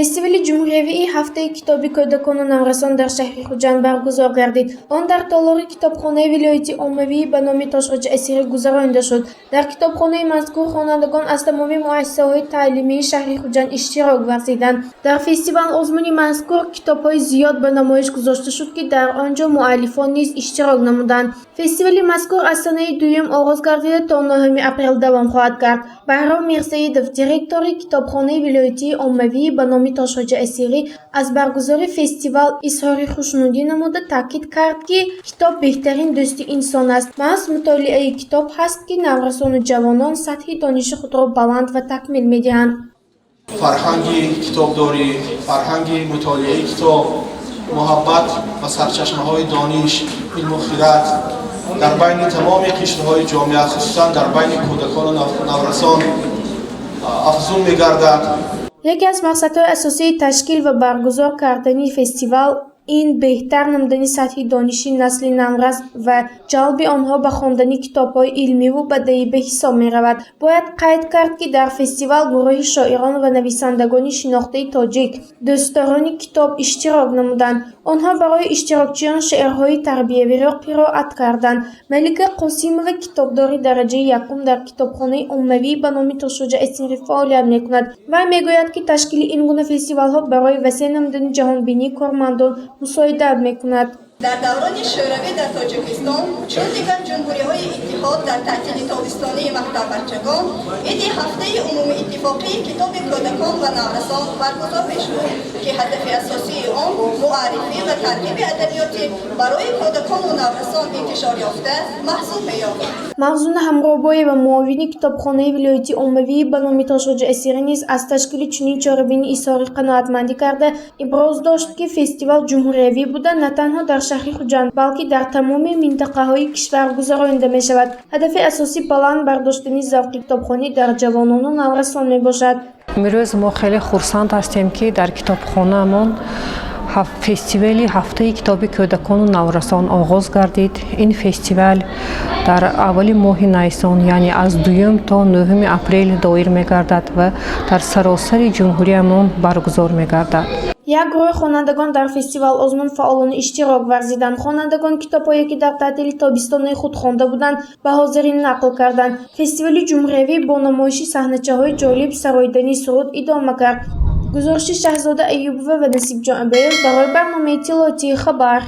Фестивали ҷумҳуриявии ҳафтаи китоби кӯдакону наврасон дар шаҳри Хуҷанд баргузор гардид. Он дар толори китобхонаи вилоятии оммавӣ ба номи Тошхоҷа Асирӣ гузаронида шуд. Дар китобхонаи мазкур хонандагон аз тамоми муассисаҳои таълимии шаҳри Хуҷанд иштирок варзиданд. Дар фестивал-озмуни мазкур китобҳои зиёд ба намоиш гузошта шуд, ки дар он ҷо муаллифон низ иштирок намуданд. Фестивали мазкур аз санаи 2 оғоз гардида, то 9 апрел давом хоҳад кард. Баҳром Мирсаидов, директори китобхонаи вилоятии оммавӣ ба номи Тошхоҷа Асирӣ, аз баргузории фестивал изҳори хушнудӣ намуда, таъкид кард, ки китоб беҳтарин дӯсти инсон аст. Маҳз мутолиаи китоб ҳаст, ки наврасону ҷавонон сатҳи дониши худро баланд ва такмил медиҳанд. Фарҳанги китобдорӣ, фарҳанги мутолиаи китоб, муҳаббат ба сарчашмаҳои дониш, илму хирад дар байни тамоми қишрҳои ҷомеа, хусусан дар байни кӯдакону наврасон афзун мегардад. Яке аз мақсадҳои асосии ташкил ва баргузор кардани фестивал ин беҳтар намудани сатҳи дониши насли наврас ва ҷалби онҳо ба хондани китобҳои илмиву бадеӣ ба ҳисоб меравад. Бояд қайд кард, ки дар фестивал гурӯҳи шоирон ва нависандагони шинохтаи тоҷик, дӯстдорони китоб иштирок намуданд. Онҳо барои иштирокчиён шеърҳои тарбиявиро қироат карданд. Малика Қосимова китобдори дараҷаи якум дар китобхонаи оммавӣ ба номи Тошхоҷа Асирӣ фаъолият мекунад. Вай мегӯяд, ки ташкили ин гуна фестивалҳо барои васеъ намудани ҷаҳонбинии кормандон мусоидат мекунад. Дар даврони Шӯравӣ дар Тоҷикистон, чун дигар ҷумҳуриҳои иттиҳод, дар таътили тобистонии мактаббачагон иди ҳафтаи умумииттифоқии китоби кӯдакон ва наврасон баргузор мешуд, ки ҳадафи асосии он муаррифӣ ва тарғиби адабиёти барои кӯдакону наврасон интишор ёфта маҳсуб меёфт. Мавзуна Ҳамроҳбоева, муовини китобхонаи вилоятии оммавӣ ба номи Тошхоҷа Асирӣ, низ аз ташкили чунин чорабинӣ изҳори қаноатмандӣ карда, иброз дошт, ки фестивал ҷумҳуриявӣ буда, на танҳо дар шаҳри Хуҷанд, балки дар тамоми минтақаҳои кишвар гузаронида мешавад. Ҳадафи асосӣ баланд бардоштани завқи китобхонӣ дар ҷавонону наврасон мебошад. Имрӯз мо хеле хурсанд ҳастем, ки дар китобхонаамон фестивали ҳафтаи китоби кӯдакону наврасон оғоз гардид. Ин фестивал дар аввали моҳи найсон, яъне аз 2 то 9 апрел доир мегардад ва дар саросари ҷумҳуриямон баргузор мегардад. Як гурӯҳи хонандагон дар фестивал-озмун фаъолона иштирок варзиданд. Хонандагон китобҳое, ки дар таътили тобистонаи худ хонда буданд, ба ҳозирин нақл карданд. Фестивали ҷумҳуриявӣ бо намоиши саҳначаҳои ҷолиб, сароидани суруд идома кард. Гузориши Шаҳзода Аюбова ва Насибҷон Абоев барои барномаи иттилоотии «Хабар».